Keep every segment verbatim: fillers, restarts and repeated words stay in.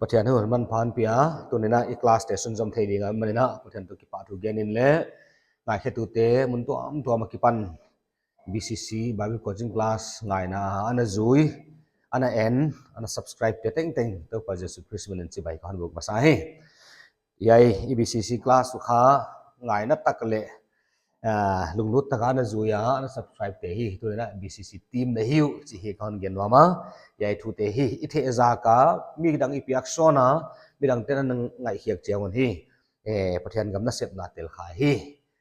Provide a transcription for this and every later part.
Pathian hun manpha hon pia, tuni'n i class te sunzom thei ding ahihmanin Pathian toh kipahthu gen in le, ngaikhetute mun tuamtuam akipan B C C Bible coaching class ngaina a ana zui, ana en, ana subscribe te tengteng Toupa Jesu Khrist min in chibai ka hon buk masa hi. Hiai i B C C class kha ngaina tak le, ah, lunglut taka ana zui a, ana subscribe te hi, tuni'n B C C team na hi uh chih hi ka hon gen nuam a. Hiai thute hi i theih zak a, midang i piak sawn a, midangte'n ana ngaihkhiak chiang un hi, eh, Pathian gam nasepna tel kha hi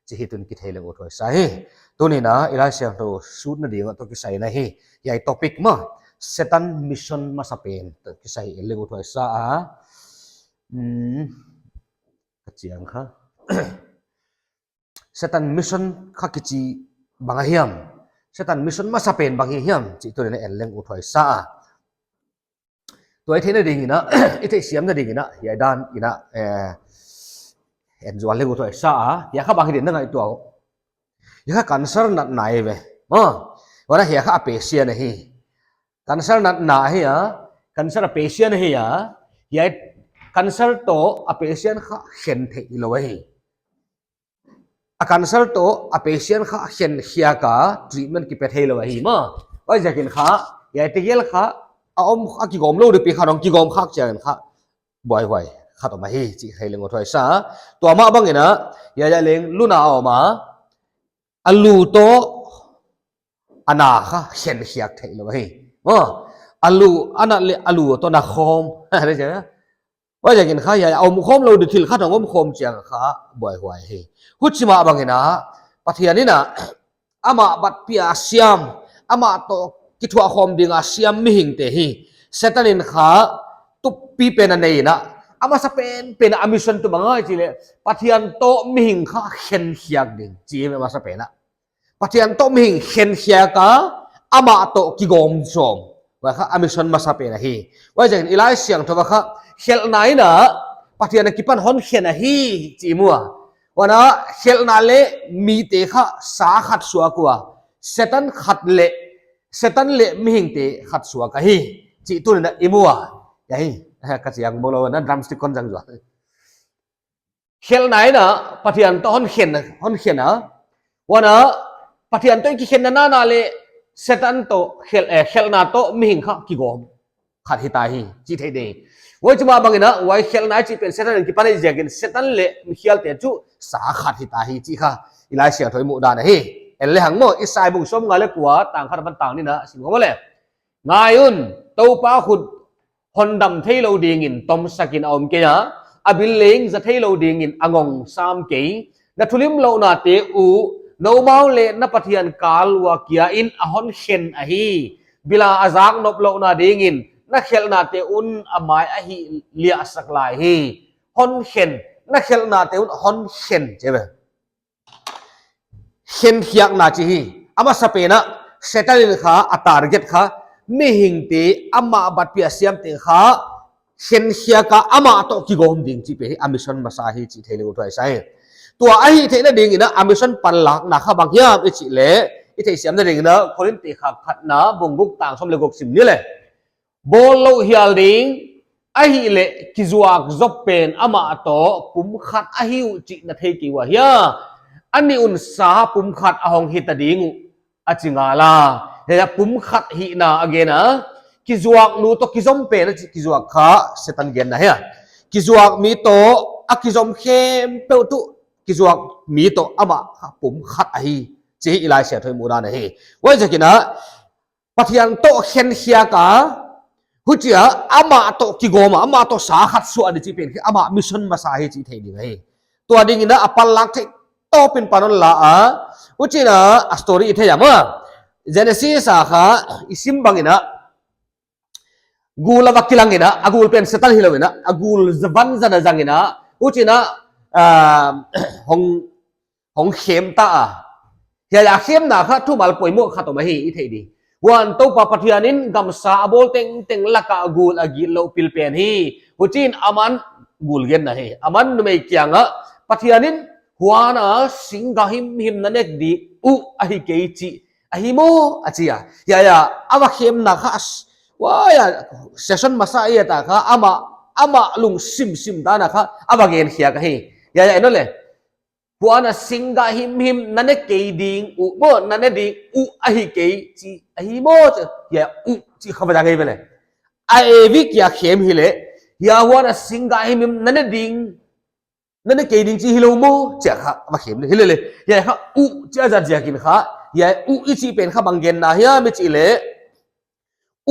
chih hi tun kithei leng uthuai sa hi. Tuni'n i Laisiangthou sutna ding toh kisai na hi. Hiai topic mah, Satan mission masapen toh kisai leng uthuai sa a. Hmm. Ka chiang kha. Satan mission kha kichi bang ahi hiam? Satan mission masapen bang hi hiam chih tuni'n en leng uthuai sa a. Tua i theihna dingin, i theihsiamna dingin, hiai dan in, eh, en zual leng uthuai sa a. Hiai kha bang hi ding na ngaihtuah uh. Hiai kha cancer natna ahi ve. Maw. Huan hiai kha a patient ahi. Cancer natna ahi a. Cancer a patient ahi a. Hiai cancer toh a patient kha khen theilou ahi. A cancer toh a patient kha khen khiak a, treatment kipe theilou ahi maw. Huaiziakin kha, hiai tegel kha, a om a kigawm lou ding pi kha hong kigawm khak chiangin kha buaihuai khat om ahi chih kha leng uthuai sa. Tua mah bangin, hiai leng lu na a om a, a lu toh a na kha khen khiak theilou ahi. Maw, a lu, a nat le a lu toh na khawm. Huaiziakin kha hiai a om khawm lou ding thil khat hong om khawm chiang kha buaihuai hi. Huchi mah bangin, Pathian in, amah batpih a siam, amah toh kithuah khawm ding a siam mihingte hi Satan in kha tup pipen a nei in, a masapen pen a mission tuh bang ahia chih leh Pathian toh mihing kha khen khiak ding chih a masapen a. Pathian toh mihing khen khiak a, amah toh kigawm sawm. Huai kha a mission masapen ahi. Huaiziakin i Laisiangthou ah kha, khelhna in Pathian akipan hon khen ahi chih i mu a. Huan khelhna leh mite kha sa khat suak ua. Satan khat leh, Satan leh mihingte khat suak ahi chih tuni'n i mu a. Hiai, ka chiang bawl lou na drumstick kon zang zual. Khelhna in Pathian toh hon khen, hon khen a. Huan Pathian toh kikhenna nana leh Satan toh khel, eh, khelhna toh mihing kha kigawm khat hita hi chih theih ding. Huchi mah bangin, huai khelhna chih pen Satan in kipan ahih ziakin Satan leh mikhialte chu sa khat hita hi chih kha i Laisiangthou i muhdan ahi. En le hang maw, Isai bung sawmnga leh kua, tang khat apan tang nihna sim kha maw le. Ngai un, Toupa khut hon dam theilou dingin tomsakin a om kei a, a bil leng za theilou dingin a ngong sam kei. Na thulimlouhnate uh, noumau leh na Pathian kal ua kia in a hon khen ahi. Bil a a zak noplouhna dingin na khelhnate un a mai a hih liahsak lai hi. Hon khen, na khelhnate un hon khen, chi ve. Khen khiakna chih hi. A masapen a, Satan in kha, a target kha, mihingte, amah batpih a siamte kha khen khiak a, amah toh kigawm ding chih pen hi a mission masa hi chih thei leng uthuai sa hi. Tua ahih theihna dingin a mission panlakna kha bang hiam i chih leh, i theihsiamna dingin Korinth khat khatna bung guk tang sawm leh guk sim ni le. Bawl louh hial ding, ahihleh kizuak zop pen amah toh pumkhat ahi uh chih na thei kei ua hia? A nih un sa pumkhat a hong hita ding uh, a chi ngal a. Hiai pumkhat hihna a gen a, kizuak nu toh kizom pen a chih kizuak kha Satan genna hi a. Kizuak mi toh a kizom khempeuh tuh, kizuak mi toh amah kha pumkhat ahi chih i Laisiangthou i muhdan ahi. Huaiziakin, Pathian toh khen khiak a, huchia amah toh kigawm a, amah toh sa khat suah ding chih pen kha amah mission masa hi chih thei ding ahi. Tua dingin a panlak theih tawpin pan hon la a, huchiin a story i thei a maw. Genesis a kha i sim bangin a, gul a va kilang in a, a gul pen Satan hilou in a, a gul van zan a zang in a, huchiin a, ah, hong hong khem ta a. Hiai a khemna kha thumal poimoh khat om ahi i thei ding. Huan Toupa Pathian in gamsa a bawl tengteng laka gul a gitlouh pil pen hi. Huchiin aman gul genna hi. Aman numei kiangah Pathian in huan a singga himhim na nek ding uh ahi kei chih ahi maw a chi a. Hiai a, a va khemna kha as, huai a, session masa a ta kha amah Amah lungsim sim dan a kha a va gen khiak ahi. Hiai, hiai en leh. Huan a singgah himhim na ne kei ding uh maw, na ne ding uh ahi kei chi ahi maw, chi. Hiai uh chi kha va zang hi ve leh. A Evi kia khem hi leh. Hiai huan a singgah himhim na ne ding, na ne kei ding chi hilou maw, chi kha va khem hi leh leh. Hiai kha uh chi a zat ziakin kha. Hiai uh i chih pen kha bang genna hiam i chih leh.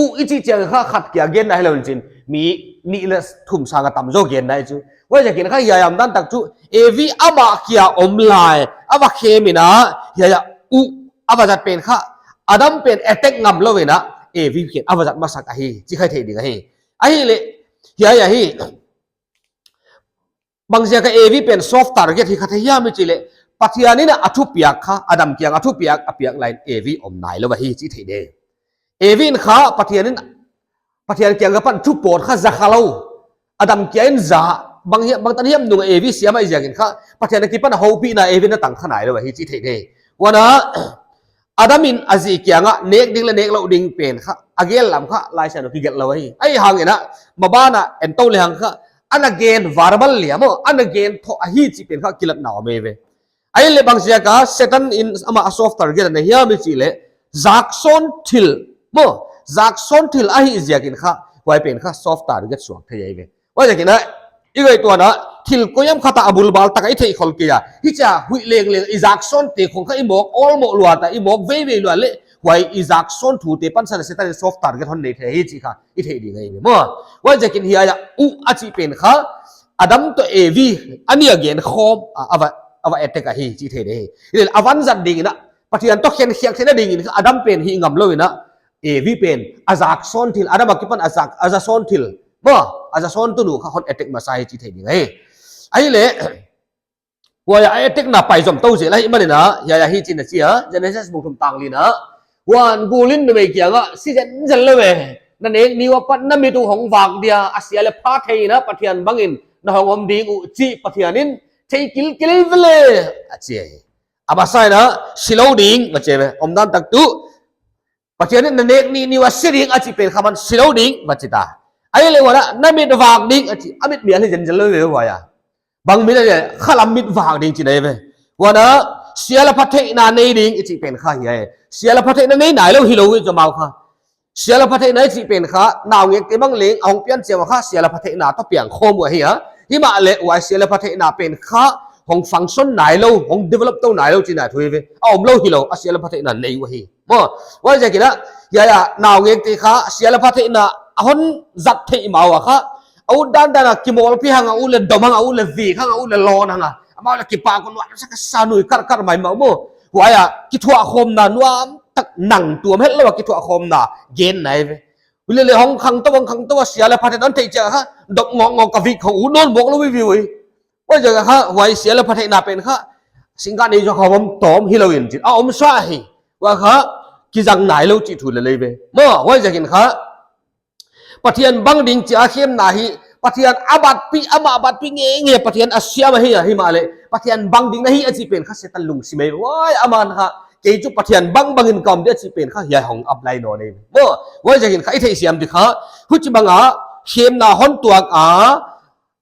Uh i chih chiang kha khat kia genna hilou in chin, mi nih leh thum sang a tam zaw genna i chu. Huaiziakin kha hiai a om dan tak chu, Evi amah kia om lai a va khem in a, hiai a uh a va zat pen kha, Adam pen attack ngam lou in a, Evi kia a va zat masak ahi, chi kha i thei ding ahi. Ahihleh, hiai ahi. Bangziak a Evi pen soft target hi kha thei hiam i chih leh, Pathian in a thupiak kha, Adam kiang a thupiak a piak lai in Evi om nailou ahi chi thei ding. Evi in kha Pathian in, Pathian kiang apan thu pawt kha za kha lou. Adam kia in za, bang hiam, bang tan hiam nung Evi siam ahih ziakin kha, Pathian akipan a houpihna Evi in a tang kha nailou ahi chi thei ding. Huan a, Adam in a zi kiangah nek ding leh nek lou ding pen kha, a gel lam kha, Laisiangthou kigelh lou ahi. Ahihhangin a, maban a en tou lehang kha, ana gen verbal liam maw, ana gen thoh ahi chih pen kha kilatna om eive. Ahihleh bangziak a Setan in amah a soft target ana hiam i chih leh, zaksawn thil maw, zaksawn thil ahih ziakin kha, huai pen kha soft target suak thei eive. Huaiziakin a, i ngaihtuahna, thil koiham khat a bulbul tak a i theih khol kei a. Hichia huih lengleng i zaksawnte khong kha i mawk awlmoh luat a, i mawk veivei luat leh, huai i zaksawn thute pansan a Setan in soft target hon nei thei hi chih kha i theih ding ahi maw. Huaiziakin hiai a uh a chih pen kha, Adam toh Evi, a nih a gen khawm, a, a va, a va attack ahi chih thei ding ahi. Hileh a van zat ding in a, Pathian toh khenkhiak theihna ding in kha Adam pen hih ngam lou in a, Evi pen, a zaksawn thil, Adam akipan a zak, a zasawn thil, maw, a zasawn tunu kha hon attack masa hi chi thei ding ahi. Ahihleh, huai a attack na pai zom tou zel ahihman in a, hiai ahi chi in a chi a, Genesis bung thum tang li in a. Huan gul in numei kiangah, si zenzen lou ve. Na nek ni uh apat na mit uh hong vak dia, a sia leh pha theihna Pathian bangin na hong om ding uh chi Pathian in, thei kilkil ve leh, a chi ahi. A masa in a, si lou ding, a chi ve. Om dan tak tu, Pathian in na nek ni ni uh a si ding a chih pen kha man si lou ding, va chi ta. Ahihleh huan a, na mit vak ding, a chi, a mit mial hi zenzen lou ve huai a. Bang mit a leh, khalam mit vak ding chi nei ve. Huan a, sia leh pha theihna nei ding, i chih pen kha hiai. Sia leh pha theihna nei nailou hilou hi chu amau kha. Sia leh pha theihna i chih pen kha, naungekte bang leng, a hong pian chiang kha, sia leh pha theihna toh piang khawm uh ahi a. Himahleh huai sia leh pha theihna pen kha, hong function nailou, hong develop tou nailou chihna thu eive. A om lou hilou, a sia leh pha theihna nei uh ahi. Maw, huaiziakin a, hiai a, naungekte kha, sia leh pha theihna, a hon zat theih mah ua kha, a ut dandan a, kimawlpi hang a, ut leh dom hang a, ut leh vik hang a, ut leh lawn hang a. Amau leh kipak uh nuam sak a sa nui karkar maimah maw. Huai a, kithuahkhawmna nuam tak nang tuam hetlou a kithuahkhawmna, gen nai ve. Huleh leh hong khangtou, hong khangtou a sia leh pha theihna hon theih chiang kha, dop ngawk ngawk a vik khong ut nawn mawk lou vivi ui. Huaiziak a kha, huai sia leh pha theihna pen kha, singgah nei zaw kha om tawm hilou in chin. A om sa hi. Huai kha, kizang nailou chih thu lel eive. Maw, huaiziakin kha, Pathian bang ding chih a khemna hi, Pathian a batpih, amah a batpih ngeingei, Pathian a siam ahi a himahleh, Pathian bang ding na hi a chih pen kha Setan lungsim eive. Huai aman kha, kei chu Pathian bang bangin ka om dia chih pen kha, hiai hong apply nawn eive. Maw, huaiziakin kha, i theihsiam di kha, huchibang a, khemna hon tuak a,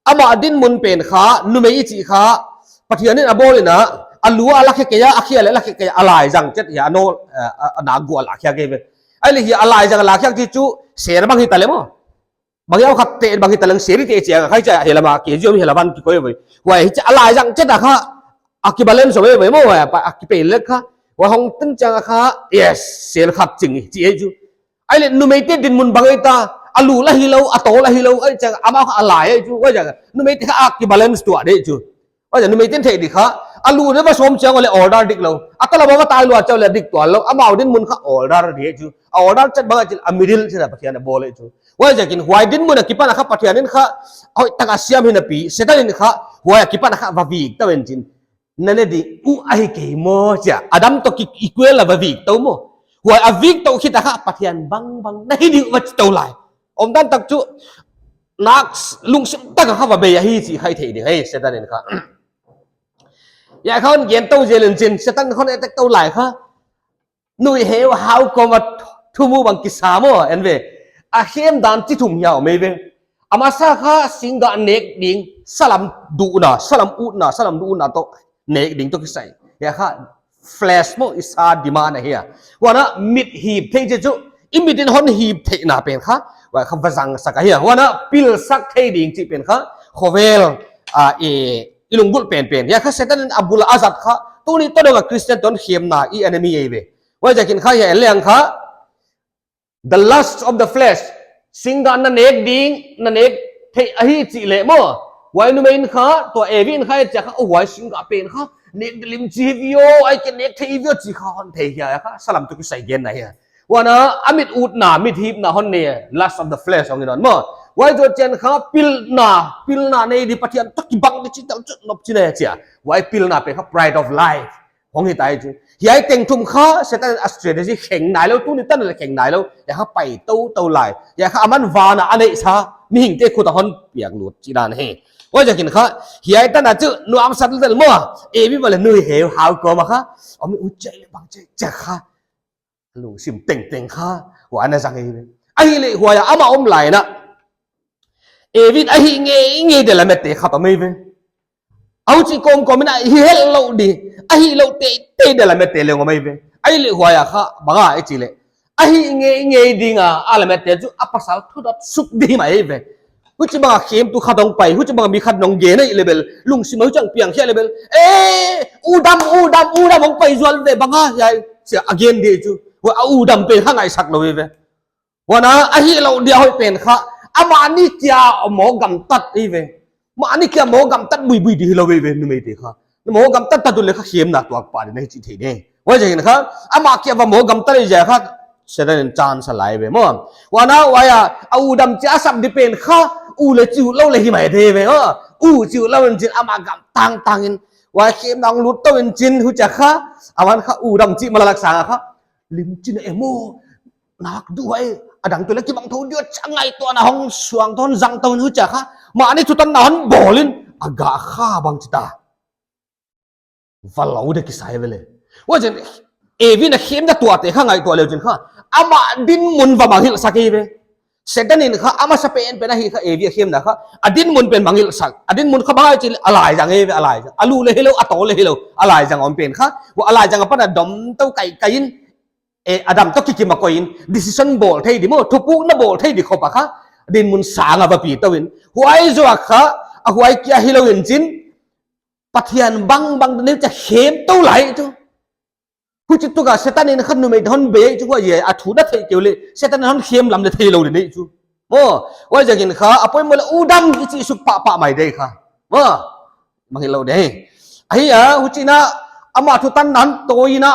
amah dinmun pen kha, numei i chih kha, Pathian in a bawl in a, a lu a la khe kei a, a khia leh la khe kei a, a laizang chet hiai a nawl, eh, a, a nak gua la khia kei ve. Ahihleh hiai a laizang la khia chih chu, ser bang hi ta leh maw. Bang hiam khat te bang hi ta leng ser i te chiang a khai cha, hiai lam a kei ziom hiai lam a kikoih ve. Huai hichia a laizang chet a kha, a kibalance ve ve maw, huai a pa, a kipei leh kha. Huai hong tun chiang a kha, yes, ser khat ching hi, chi ei chu. Ahihleh numeite dinmun bang ei ta, a lu la hilou, a tawl la hilou, ahih chiang amah kha a lai ei chu, huaiziak a, numeite kha a kibalance tuah dek chu. Huaiziak a numeite'n theih di kha, a lu leh va sawm chiang leh order dik lou, a tawl leh va tai lua chiang leh dik tuan lou, amau dinmun kha order di ei chu. A order chet bang a chih leh a middle chet a Pathian a bawl ei chu. Huaiziakin huai dinmun akipan a kha Pathian in kha, hoih tak a siam hi napi, Setan in kha, huai akipan a kha va vik tou in chin. Na ne ding uh ahi kei maw chia. Adam toh ki equal a va vik tou maw. Huai a vik tou khit a kha Pathian bang bang na hi ding uh va chi tou lai. Om dan tak chu nak lungsim tak a kha va bei ahi chih kha i thei ding ahi Setan in kha. Hiai kha hon gen tou zel in chin Setan hon attack tou lai kha. Nui heu hau kawm a thum uh bang kisa maw, en ve. A khem dan chi thum hiai om ei ve. A masa kha singgah nek ding, salam duhna, salam utna, salam duhna toh nek ding toh kisai. Hiai kha flesh maw, i sa demand ahi a. Huan a mit hip theih chih chu, i mit in hon hip theihna pen kha, huai kha va zangsak ahi a. Huan a pilsak thei ding chih pen kha, khovel, ah, i, i lunggulh penpen. Hiai kha Setan in a bul a zat kha, tuni tadong a Christian toh khemna i enemy ahi ve. Huaiziakin kha hiai leng kha, the lust of the flesh. Singgah na nek ding, na nek theih ahi chih leh maw. Huai numei in kha, tua Evi in kha, chia kha, oh, huai singgah pen kha, nek lim chi hi vio, ai ke nek theih vio chi kha hon thei hiai kha, salam toh kisai genna hi a. Huan a, a mit utna, mit hipna hon nei, lust of the flesh hong in hon maw. Huai zoh chiang kha, pilna, pilna nei di Pathian toh kibang di chih tal chut nop chih nei chia. Huai pilna pen kha, pride of life. Hong hi tai chu. Hiai teng thum kha, Setan a strategy kheng nailou, tuni tan leh kheng nailou. Hiai kha pai tou tou lai. Hiai kha aman van a a neihsa, mihingte khut a hon piak lut chih dan hi. Huaiziakin kha, hiai tan a chu, nuamsa tel maw. Evi bang leh nui he hau ko ma kha. Om u chai leh bang chai, chai kha. Lungsim tengteng kha, huai ana zang hi ve. Ahihleh huai a ama om lai in a, Evi in a hih ngeingei dia lamet te khat om hi ve. Huchi kawmkawm in a hih hetlou di, a hihlouh teitei dia lamet te leng om hi ve. Ahihleh huai a kha, bang a i chih leh, a hih ngeingei ding a, a lamet te chu a pasal thudat suk di mai hi ve. Huchibang a khemtu khat hong pai, huchibang a mi khat hong gen ahi leh bel, lungsim a huchiang piang khia leh bel. Eh, u dam, u dam, u dam hong pai zual ve bang a, hiai, chia a gen di chu. Huai a u dam pen kha ngaihsak lou hi ve. Huan a, a hihlouh dia hoih pen kha, amah ni kia maw gamtat hi ve. Mah ni kia maw gamtat buibui di hilou hi ve, numeite kha. Maw gamtat ta tu leh kha khemna tuak pah di na hi chih thei di. Huaiziakin kha, amah kia va maw gamtat hi ziak kha, Setan in chance a la hi ve maw. Huan a, huai a, a u dam chia a sap di pen kha, u leh chi utlou leh hi mai di ve maw. U chi utlou in chin amah gam tangtang in, huai khemna hong lut tou in chin huchia kha, aman kha u dam chih mah la lak sang a kha, lim chin e maw. Nak duh huai, a dang toh leh kibang thou dia chia ngaihtuahna hong suang tou hon zang tou in huchia kha, mah ni thutanna hon bawl in, a gah kha bang chi ta. Va lou dia kisai ve leh. Huchiin, Evi in a khemna tuate kha ngaihtuah leu chin kha, amah dinmun va mangngilh sak hi ve. Setan in kha, a masa penpen a hih kha, Evi a khemna kha, a dinmun pen mangngilh sak. A dinmun kha bang ahia chih leh, a laizang hi ve, a laizang. A lu leh hilou, a taw leh hilou, a laizang om pen kha. Huai a laizang apan a dam tou kaikai in, eh, Adam toh kikim a koih in, decision bawl thei di maw, thupukna bawl thei di khop a kha, dinmun sang a va pi tou in. Huai zoh a kha, a huai kia hilou in chin, Pathian bangbang di neu chia khem tou lai chu. Huchi tuk a Setan in kha numei hon bei chu huai a thu na theih kei uleh, Setan in hon khem lam leh theilou di nei chu. Maw, huaiziakin kha, a poimoh leh u dam i chih suk pahpah mai di kha. Maw, mangngilh lou di. Ahi a, huchiin a, amah thutanna hon tawi in a,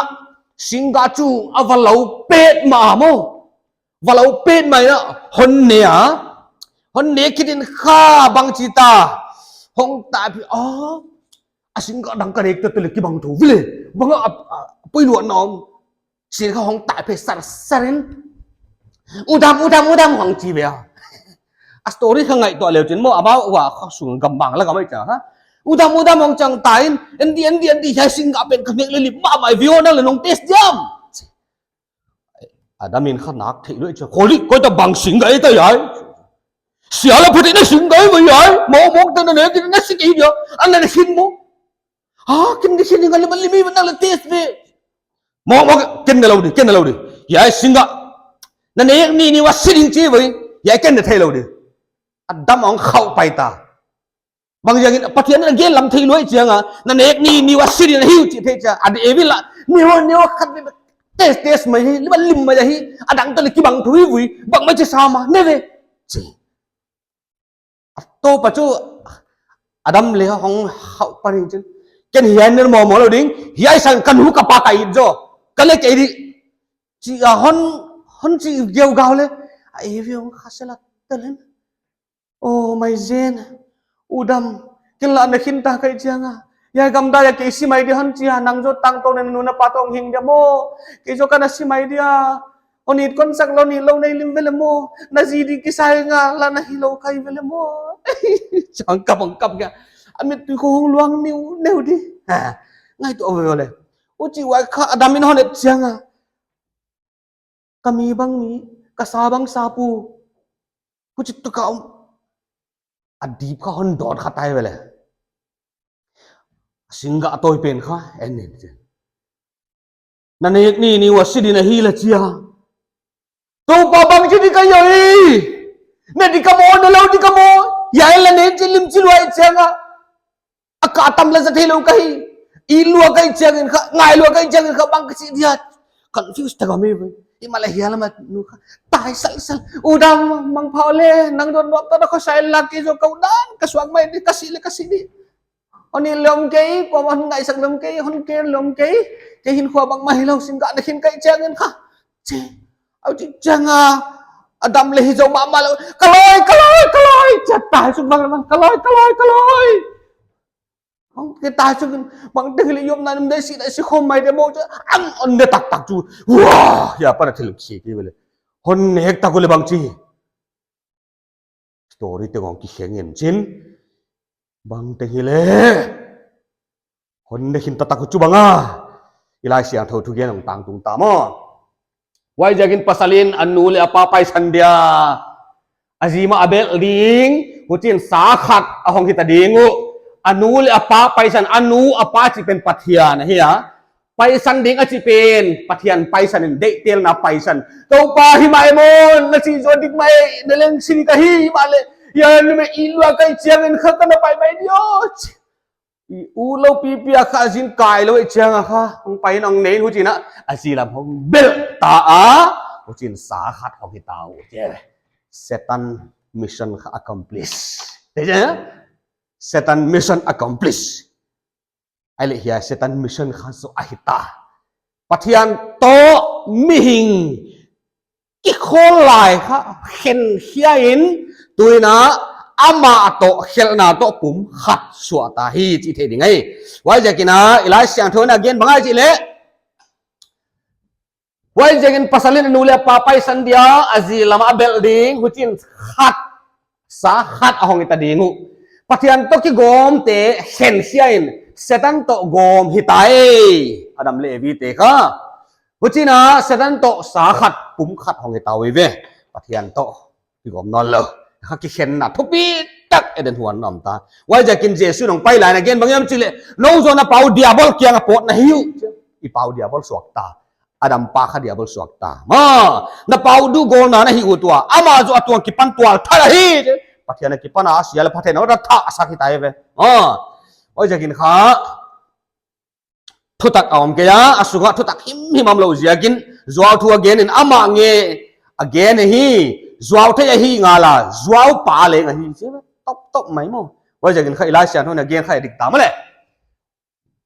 singgah chu a va lou petmah maw. Va lou petmah in a, hon ne a. Hon ne khit in kha bang chi ta. Hong tai phei, ah, a singgah dang ka nek ta leh kibang thou ve leh. Bang a, a, a poimoh na om. Sin kha hong tai phei sarsar in. U dam, u dam, u dam hong chi ve a. A story kha ngaihtuah leu chin maw, amah huai kha sung gam bang la gam ai chia kha. U dam, u dam hong chiang ta in, en di, en di, en di, hiai singgah pen ka nek leh lim mahmah hi ve aw, nang leh nong test diam. Adam in kha nak theih lou chia. Kholi, koi ta bang singgah ta hiai. Sia la phuti na singgah ve hiai. Mawkmawk ta na nek in na si kei dia. Ana na sin maw. Ha, ken di sin nga leh bang lim hi ve nang leh test ve. Mawkmawk, ken na lou di, ken na lou di. Hiai singgah. Na nek ni ni huai si ding chi ve. Hiai ken na theilou di. Adam hong khauh pai ta. Bang ziakin Pathian in a gen lam theilou chiang a, na nek ni ni huai si ding na hi uh chih theih chia. A di Evi la, ni huai ni huai khat ni test test mai hi, lim lim mai hi, a dang toh leh kibang thou hi ve, bang mai chi sa ma, ne ve. Chi. A toh pa chu, Adam leh hong khauh pan in chin. Ken hiai nen mawkmawk lou ding, hiai sang ka nu ka pa ka it zaw. Ka leh kei di. Chi a hon, hon chi giau gau leh. A Evi hong kha sela talen. Oh, mai zen. U dam. Ken la na khin ta kei chiang a. Hiai gamdai a kei si mai di hon chi a, nang zaw tangtou na nu na pa toh hing dia maw. Kei zaw ka na si mai dia. Hon it kon sak lou ni lou nei lim ve leh maw. Na zi di kisai nga la na hilou kei ve leh maw. Chiang kap ang kap kia. A mittui khong hong luang niu niu di. Ha. Ngaihtuah ve leh. Huchi huai kha Adam in hon et chiang a. Ka mi bang mi, ka sa bang sa pu. Huchi tuk a om. a dip kha hon dawt kha tai ve le. Singgah tawi pen kha en in chi. Na nek ni ni ua si ding ahi la chia. Toupa, bangchi di ka hia hi. Na di ka maw, na lou di ka maw. Hiai la nen chi lim chi lua i chiang a. A ka tam la za theilou ka hi. I lua ka i chiang in kha, ngai lua ka i chiang in kha, bang ka chi dia. Confuse ta ka mi ve. I mala hial ma nu kha. Tai sal sal. U dam, mangpha le, nang don nuam ta na kha sai la ki zo kau dan, ka suak mai di, ka si le ka si di. Hon i lawm kei, kuamah hon ngaihsak lawm kei, hon ke lawm kei. Kei hinkhua bangmah hilou, singgah na khin ka i chiang in kha. Chi. Au chi chiang a. A dam le hi zou mahmah lou. Ka lawi, ka lawi, ka lawi. Chia tai suk bang le bang. Ka lawi, ka lawi, ka lawi. Hong ke tai suk bang te hili yom na num de si na si khom mai de mo. Ang hon ne taktak chu. Wah, hiai apan a thil khi ki ve le. Hon nek tak u le bang chi. Story te gong kikhen in chin. Bang te hi le. Hon ne khin taktak u chu bang a. I Laisiangthou thugen hong tangtung ta maw. Huaiziakin pasal in a nu le a pa paisan dia. A zi mah a belh ding, huchiin sa khat a hong hita ding uh. A nu le a pa paisan, a nu a pa chih pen Pathian ahi a. Paisan ding a chih pen, Pathian paisan in deihtelna paisan. Toupa, hi mai maw, na chih zaw dik mai, na leng si ka hi mah le. Hiai numei i lua ka i chiang in kha ka na pai mai di aw. I u lou pipi a kha zin kai lou i chiang a kha, hong pai in hong nei in huchiin a, a zi lam hong belh ta a, huchiin sa khat hong hita uh chi. Satan mission kha accomplish. Te chi? Satan mission accomplish. Ai le hiai Satan mission kha zo ahi ta. Pathian toh mihing kikhawl lai kha khenkhia in, tuin a amah toh khelhna toh pumkhat suah ta hi chih theih ding ahi. Huaiziakin a i Laisiangthou in a gen bang a chih le. Huaiziakin pasal in a nu le a pa paisan dia, a zi lam a belh ding, huchiin khat, sa khat a hong hita ding uh. Pathian toh kigawmte khenkhia in, Satan toh gawm hita e. Adam le Evi te kha. Huchiin a Satan toh sa khat, pumkhat hong hita uh ve. Pathian toh kigawm nawnlou. Kha kikhenna thupi tak Eden huan a om ta. Huaiziakin Jesu in hong pai lai in a gen bang hiam chih le, nou zaw na pau Diabol kiang a pawt na hi uh. I pau Diabol suak ta. Adam pa kha Diabol suak ta. Ma, na pau duhgawlna na hi uh tua. Amah zaw a tuang kipan tual thak ahi. Pathian a kipan a sia le phaten a thak a sak hita ve. Ma, huaiziakin kha thutak a om kei a, a sung ah thutak himhim om lou ziakin, zuau thu a gen in amah nge a gen ahi, zuau thei ahi ngal a, zuau pa leng ahi, chi top top mai maw. Huaiziakin kha i Laisiangthou in a gen kha a dik ta maw le.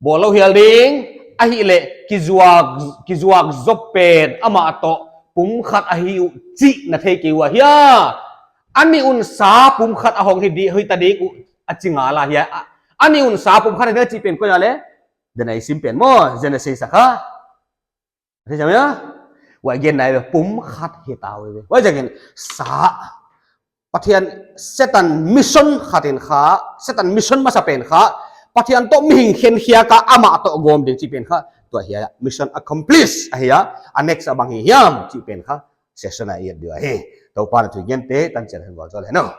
Bawl lou hial ding, ahihleh kizuak, kizuak zop pen amah toh pumkhat ahi uh chih na thei kei ua hia. A nih un sa pumkhat a hong hi di, hita ding uh a chi ngal a hia. A, a nih un sa pumkhat ahi chih pen koi a le. Denai sim pen maw, Genesis a kha. Thei jam ya? Huai gen nai ve, pumkhat hita uh ve. Huaiziakin sa, Pathian Satan mission khat in kha, Satan mission masa pen kha, Pathian toh mihing khenkhia a amah toh gawm ding chih pen kha, tua hia, mission accomplish ahi a, a next a bang hi hiam chih pen kha, session a i et ding ahi. Toupa'n a thu i gente, tan chiat hen bawl zaw le no.